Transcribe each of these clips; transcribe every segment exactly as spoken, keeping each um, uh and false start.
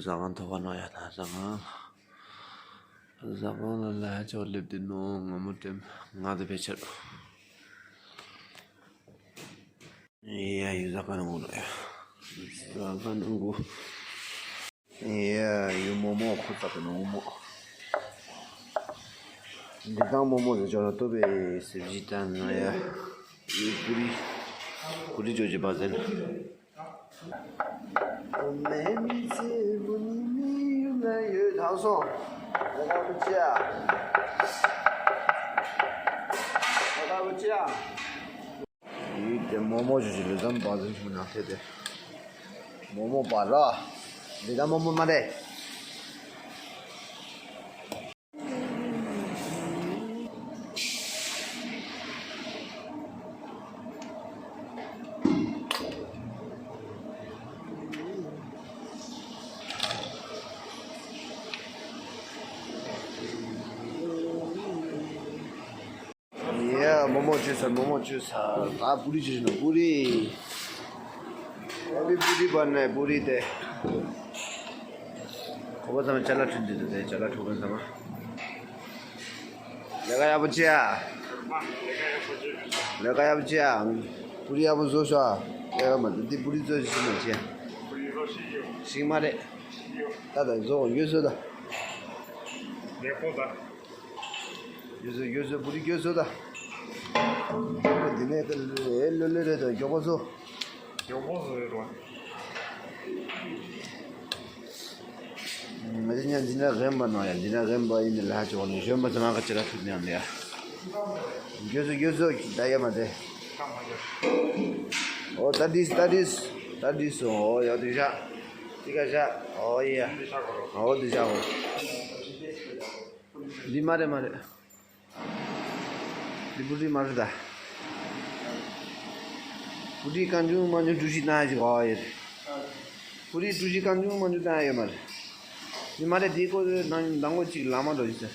ཟ་ཁང་ཐོག་ཁ་ནང་ཡ་ད་ཟ་ཁང་། ཟ་ཁང་ལ་ལ་ཡ་ཅོག་སླེབས་དེ་ནོ་ང་མོ་དྲན་ང་དེ་ཕེ་ཆེར། ཡ་ཡུ་ཟ་ཁང་ནང་ལ་ཡ། ཟ་ཁང་ནང་གོ། ཡ་ཡུ་མོ་མོ་ཁོ་ད་དེ་ནོ་མོ། འདི་དང་མོ་མོ་ཟེར་ཅོག་ལ་ལྟོ་པའི་སེབ་ཇི་ཏན་ན་ཡ། ཡུ་པུ་རི། པུ་རི་ཅོ་ཅི་པ་ཟེར། ཡུལ་དེ་མོ་མོ་ཞུ་ཞུ་ལུས་ཙམ་བ་ཟིན་ཞུ་ན་ཐེ་དེ། མོ་མོ་པ་ར། ལི་ད་མོ་མོ་མ་རེད། ཡ་མོ་མོ་བཅོས་ཚར། མོ་མོ་བཅོས་ཚར། ད་པུ་རི་བཅོས་ན་པུ་རི། ཨ་བི་པུ་རི་པ་ནས་པུ་རི་དེ། ཁོ་པ་ཚང་མ་ཅ་ལག་འཁྲུད་འདི་དེ་ཅ་ལག་འཁྲུད་མཁན་ཚང་མ། ལས་ཀ་ཡག་པོ་བྱེད་ཨ། ལས་ཀ་ཡག་པོ་བྱེད་ཨ། པུ་རི་ཡག་པོ་བཟོ་ཤོག་ཨ། ལས་ཀ་མ་འདི་པུ་རི་བཟོ་ཞིག་མ་བྱེད་ཨ། ཞིག་མ་རེད། ད་ད་བཟོ་ཡོད་བཟོ་ད། ཡོད་བཟོ་ཡོད་བཟོ་པུ་རི་ཡོད་བཟོ་ད། འདི་ནས་ལོ་ལོ་རེད་ད་མགྱོགས་པོ་བཟོ། མགྱོགས་པོ་བཟོ་ཡོད་རོ། ང་ཚོ་ཉ་འདི་འདྲ་རན་པ་ནང་ཡ་འདི་འདྲ་རན་པ་ཡིན་ནི་ལ་ཧ་ཅོག་ནི་གཞོན་པ་ཚོ་ང་ག་ཅི་ར་ཐུབ་ནས་ཡང་ལ་ཡ། རྒྱོ་སོ་རྒྱོ་སོ་ད་ཡ་མ་དེ། ཨོ་ད་དིས་ད་དིས་ད་དིས་སོ་ཨོ་ཡ་དི་ཤ་དི་ཀ་ཤ་ཨོ་ཡ་ཨོ་དི་ཤ་ཨོ། འདི་མ་རེད་མ་རེད། འདི་པུ་རི་མ་རེད་ད། པུ་རི་རྐང་ཆུང་མ་ཆུང་ཀྲུ་ཤི་བཏང་ཡ་ཞིག་ཨོ་ཡ་རེད། པུ་རི་ཀྲུ་ཤི་རྐང་ཆུང་མ་ཆུང་བཏང་ཡ་ཡོད་མ་རེད། འདི་མ་རེད་འདི་ཀོ་ནང་མདང་ཀོ་གཅིག་ལ་མ་འགྲོ་ཡི་ཟེར།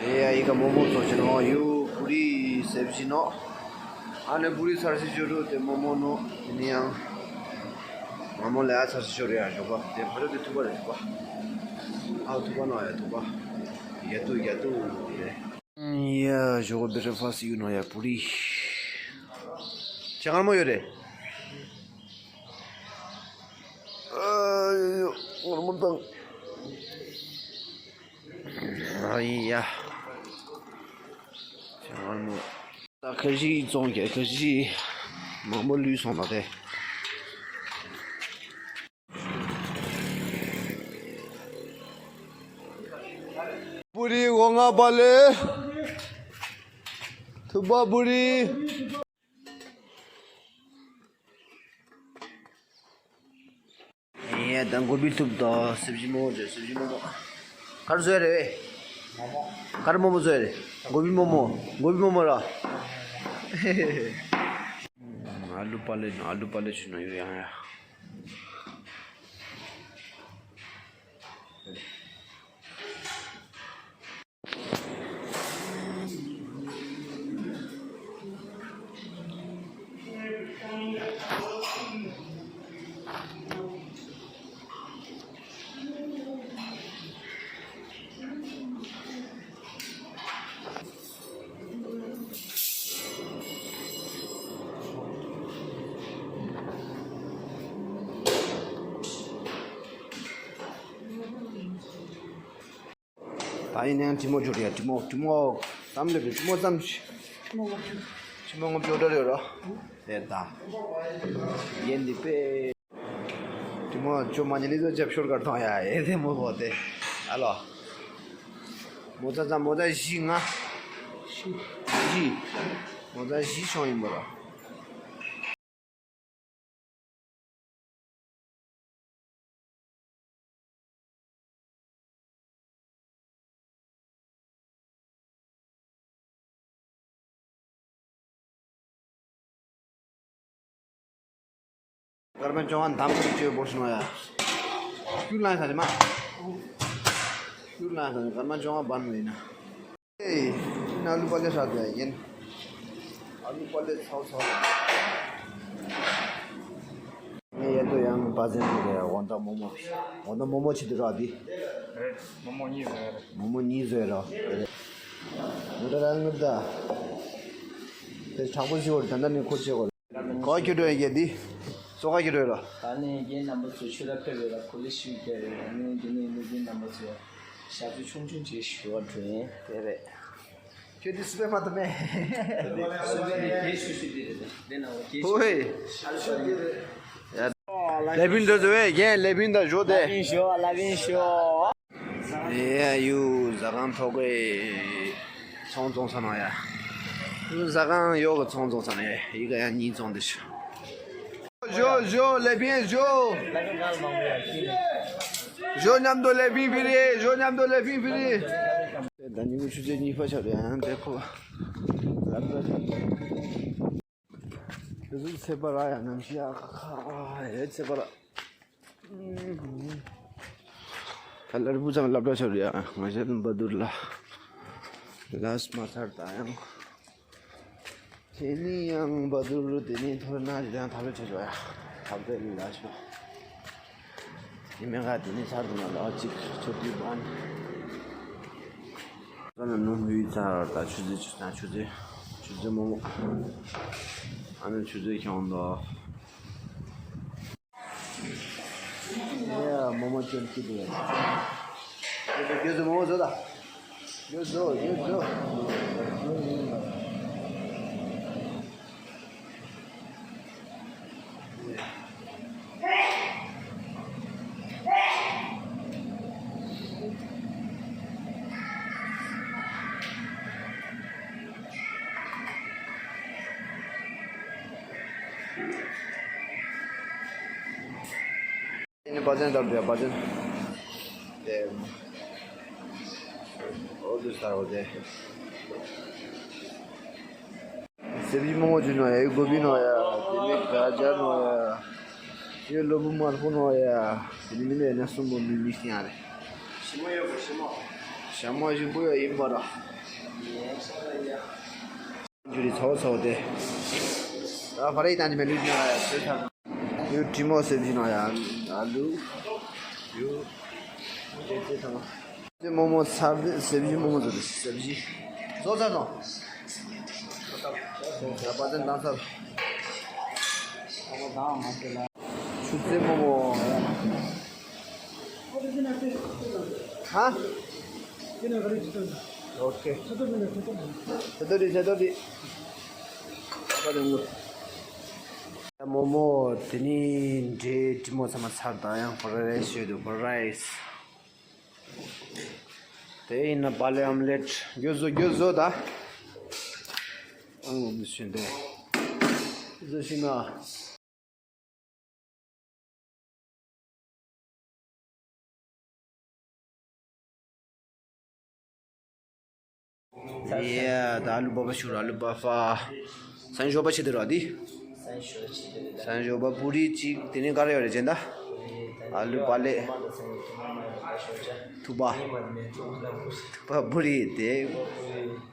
ཨེ་ཡ་ཡི་ག་མོག་མོག་བཟོ་བྱེད་ནོ་ཡུ་པུ་རི་སེབ་ཇི་ནོ། ཨ་ནི་པུ་རི་ཚར་སི་ཅོ་རུ་དེ་མོག་མོག་ནོ། དེ་ནི་ཡང་མ་མོ་ལ་ཡ་ཚར་སི་ཅོ་རུ་ཡ་ཞོག་པ་དེ་ཕ་རོ་དེ་ཐུག་པ་རེད་ཐུག་པ། ཨ་ཐུག་པ་ནོ་ཡ་ཐུག་པ། ཡ་ཏུ་ཡ་ཏུ་རེད། ཡ་ཞོག་པ་བེ་རེ་ཕ་སི་ཡུ་ནོ་ཡ་པུ་རི། ཁྱེད་ཀར་མོ་ཡོད་རེད། ཨ་ཡོ་ཡོ་ངར་མོ་དང་། ཨ་ཡི་ཡ། ད་ཁ་ཤས་བཙོང་རྒྱུ་ཁ་ཤས་མང་པོ་ལུས་སོང་ལ་དེ། པུ་རི་འོ་ང་པ་ལེ། ཐུབ་པ་པུ་རི། ཡ་ད་མགོ་པི་ཐུབ་དོ་སེབ་ཇི་མོ་མོ་བཟོས་སེབ་ཇི་མོ་མོ། གར་བཟོས་རེད་བས། གར་མོ་མོ་བཟོས་རེད། མགོ་པི་མོ་མོ། མགོ་པི་མོ་མོ་ར། ཨ་ལུ་པ་ལེ་ནོ་ཨ་ལུ་པ་ལེ་ཆུ་ནོ་ཡོད་ཡང་ཡ། ད་ཡིན་ནའང་དྲི་མོ་བཅུག་ཡ་དྲི་མོ་དྲི་མོ་ཙམ་ལས་པའི་དྲི་མོ་ཙམ་ཞིག་དྲི་མོ་ལྔ་བཅུ་དྲི་མོ་ལྔ་བཅུ་འདྲ་རེད་རོ། དེ་ད་ཡན་འདི་པས། དྲི་མོ་ཅོ་མ་ཉི་ལི་ཚོ་རྒྱབ་ཤོར་གར་ཐོང་ཡ་ཨེ་དེ་མོ་བོ་དེ་ཨ་ལོ། མོ་ཙ་ཙ་མོ་ཙ་བཞི་ལྔ། བཞི། མོ་ཙ་བཞི་ཤོང་ཡིན་པ་རོ། སྐར་མ་བཅོ་ལྔ་འདམ་གཅིག་བཅོས་བོར་སོང་ཡ། ཤུར་ལངས་ས་རེད་མ། ཤུར་ལངས་ས་རེད་སྐར་མ་བཅོ་ལྔ་བར་མ་ཡིན་ན། ཨེ། ན་ལུ་པ་ལེ་ཧྲ་དེ་ཡིན། ཨ་ལུ་པ་ལེ་ཚའོ་ཚའོ། ངས་ཡལ་དུ་ཡང་བ་ཟན་དུ་རེད། འོ་ད་མོ་མོ། འོ་ད་མོ་མོ་ཆི་དུ་ར་དི། རེད། མོ་མོ་གཉིས་བཟོས་རེད། མོ་མོ་གཉིས་བཟོས་ར། རེད། འོ་ད་རང་ངུ་ད། དེ་དྲག་པོ་ཞིག་འོར་ད་ད་ནི་ཁོ་ཆེ་གོ། ག་ཁྱོད་འགྲོ་ཡ་གི་དི། སོ་ག་ཁྱོད་འགྲོ་ཡ་ར། ད་ནི་རྒན་རྣམ་པ་ཚོ་ཆུ་ར་ཕེབས་རེད་ལ་ཁོ་ལི་ཤིག་རྒྱ་རེད། ད་ནི་འདི་ནི་ནི་རྒན་རྣམ་པ་ཚོ་ཞབས་ཕྱི་ཆུང་ཆུང་ཅིག་ཞུ་བ་འགྲོ་ཡིན་དེ་རེད། ཁྱོད་འདི་སུ་པའི་མ་ཐུབ་མེད། སུ་པའི་རེད་དེ་ཤུ་ཤུ་དེ་རེད་དེ་ནང་གི་ཧོ་ཧེ། ཨ་ལ་ཤུ་དེ་རེད། ལེ་བིན་འདྲ་བཟོ་བས་རྒན་ལེ་བིན་ད་ཞོ་དེ། ལེ་བིན་ཞོ་ལེ་བིན་ཞོ། ཡ་ཡུ་ཟ་ཁང་ཐོག་གི་ཚོང་བཙོང་ས་ནང་ཡ། ཡུ་ཟ་ཁང་ཡོག་གི་ཚོང་བཙོང་ས་ནང་ཡ་ཡི་ག་ཡ་གཉིས་བཙོང་དེ་ཤུ། ཞོ་ཞོ་ལེ་བིན་ཞོ། ཞོ་མཉམ་དུ་ལེ་བིན་ཕི་རེ། ཞོ་མཉམ་དུ་ལེ་བིན་ཕི་རེ། ད་ཉིན་གུང་ཆུ་ཚོད་གཉིས་པ་ཆགས་རེད། ཨང་དེ་ཁོ་ལབ་ར། དེ་ཚོ་ཚེ་པ་ར་ཡ་ནམ་ཤི་ཨ་ཁ་ཁ་ཨེ་ཚེ་པ་ར། ད་ལར་བུ་ཚང་སློབ་གྲྭ་ཆགས་རེད། ཨ་ང་ཤ་ལུམ་བ་དུར་ལ་ལ་སི་མ་ཚར་ད་ཡང་། དེ་ནི་ཡང་བ་དུར་དེ་ནི་ཐོར་ན་རི་དང་ཐ་ལོ་ཆེ་ཆོ་ཡ། ཐབ་དེ་ལ་ཤོ། ཉི་མ་ག་དེ་ནི་ཚར་དུ་ན་ལ་ཅིག་ཆོ་དུས་བན། ད་ནི་ནུ་ཧུའི་ཚར་ད་ཆུ་ཚོད་ཆུ་ཚོད་ཆུ་ཚོད་མོ་མོ། ཨ་ནི་ཆུ་ཚོད་ཁྱོང་དོ། ཡ་མོ་མོ་ཅོན་ཅི་དེ། ཡ་ད་རྒྱུ་ཟོ་མོ་མོ་ཟོ་ད། རྒྱུ་ཟོ་རྒྱུ་ཟོ། ཨ་ནི་བ་ཅན་ལྟར་དུ་ཡ་བ་ཅན། དེ། ཨོ་དུ་ས་འོ་དེ། སེ་བི་མོ་མོ་ཅུ་ནོ་ཡ་ཡི་གོ་བི་ནོ་ཡ། དེ་ནི་ག་ཇ་ནོ་ཡ། ཡོད་ལོ་བུ་མར་ཕོ་ནོ་ཡ། དེ་ནི་མི་ནོ་ཡ་ན་སུམ་མོ་མི་མི་སྟེང་ཡ་རེད། ཞི་མོ་ཡོད་གོ་ཞི་མོ། ཞི་མོ་ཞིག་པོ་ཡ་ཡིན་པ་ར། ཇུ་རི་ཚའོ་ཚའོ་དེ། ད་ཕ་རེ་ཡི་དང་ཅི་མེ་ལུས་ན་ཡ་སེ་ཐང་། ཡུ་ཀྲི་མོ་སེ་བི་ནོ་ཡ། ཨ་ལུ། ཡུ། དེ་དེ་ཐང་། དེ་མོ་མོ་ཚར་དེ་སེ་བི་མོ་མོ་ཚར་དེ་སེ་བི། ཚོ་ཚར་ནོ། ད་པ་ཚན་དང་ཚར། ཆུ་ཚོད་མོ་མོ། ཧ། ཨོ་ཁེ། ཚེ་ཏོ་རི་ཚེ་ཏོ་རི། ད་པ་དེ་ངུ། མོ་མོ་དེ་ནི་འདྲེ་དྲི་མོ་ཚང་མ་ཚར་དང་ཡང་ཕོ་ར་རེ་ཤོད་དུ་ཕོ་ར་རེ། དེ་ཡིན་ན་བ་ལེ་ཨམ་ལེཊ་རྒྱུ་བཟོ་རྒྱུ་བཟོ་ད། ཨང་མི་ཤེས་འདུག་བཟོ་ཤེས་ན། ཡ་ད་ཨ་ལུ་བ་ཕ་ཤུར་ཨ་ལུ་བ་ཕ། སང་ཞོགས་པ་ཆེ་དེ་ར་དི། སང་ཞོགས་པ་པུ་རི་གཅིག་དེ་ནས་ག་རེ་ཡོད་རེད་ཅེ་ན། ཨ་ལུ་པ་ལེ། ཐུག་པ། ཐུག་པ་པུ་རི་དེ།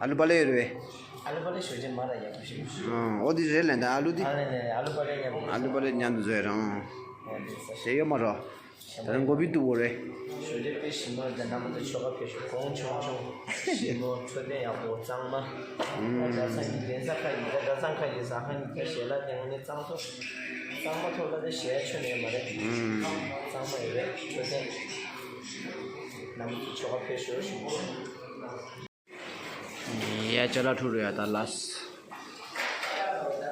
ཨ་ལུ་པ་ལེ་ཡོད་རེད། ཨ་ལུ་པ་ལེ་ཞོ་ཅན་མ་ར་ཡག་པོ་ཞིག་ཨོ་དི་རེད་ལན་ད་ཨ་ལུ་དི། ཨ་ལུ་པ་ལེ་ཉམས། ཨ་ལུ་པ་ལེ་ཉམས་དུ་བཟོས་རང་། དེ་ཡོད་མ་ར། ད་ནི་མགོ་བི་ཏུ་བོ་རེད། ཞོ་ལེ་པེ་ཞི་མོ་དེ་རྣམ་པ་ཚོ་ཆོ་ག་ཕེ་ཤོ་གོང་ཆུང་ཆུང་། ཞི་མོ་འཕྲོད་བསྟེན་ཡག་པོ་གཙང་མ། གྲྭ་ཚང་གི་གདན་ས་ཁ་ཡིན་ད་གྲྭ་ཚང་ཁ་ཡིན་ས་ཁ་ཡིན་ད་ཞལ་ལག་དེ་ངོ་ནས་གཙང་ཐོག་གཙང་མ་ཐོག་ལ་དེ་ཞལ་ཆོ་ནས་མ་རེད། གཙང་མ་ཡོད་རེད་འཕྲོད་བསྟེན། རྣམ་པ་ཚོ་ཆོ་ག་ཕེ་ཤོ་ཞི་མོ། ཡ་ཅ་ལག་འཁྲུ་རུ་ཡ་ད་ལས།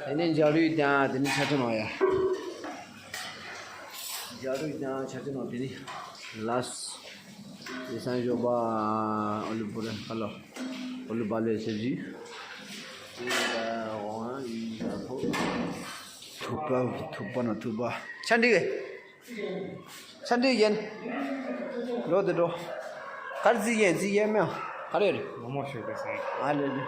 དེ་ནས་འཇའ་རུས་དང་དེ་ནས་ཆ་ཚང་ཡ། འཇའ་རུས་དང་ཆ་ཚང་དེ་ནས་ལས། དེ་སང་ཞོགས་པ་ཨོ་ལུ་བུ་ར་ཧ་ལོ། ཨོ་ལུ་བ་ལེ་སེ་བི། ཐུག་པ་ཐུག་པ་ན་ཐུག་པ། ཆ་འགྲིག་གི། ཆ་འགྲིག་ཡིན། ལོ་དེ་འགྲོ། གར་རྩིས་ཡིན་རྩིས་ཡིན་མེད། ག་རེ་རེད། མོ་མོ་ཞོགས་པ་སང་། ཨ་ལེ་ལེ།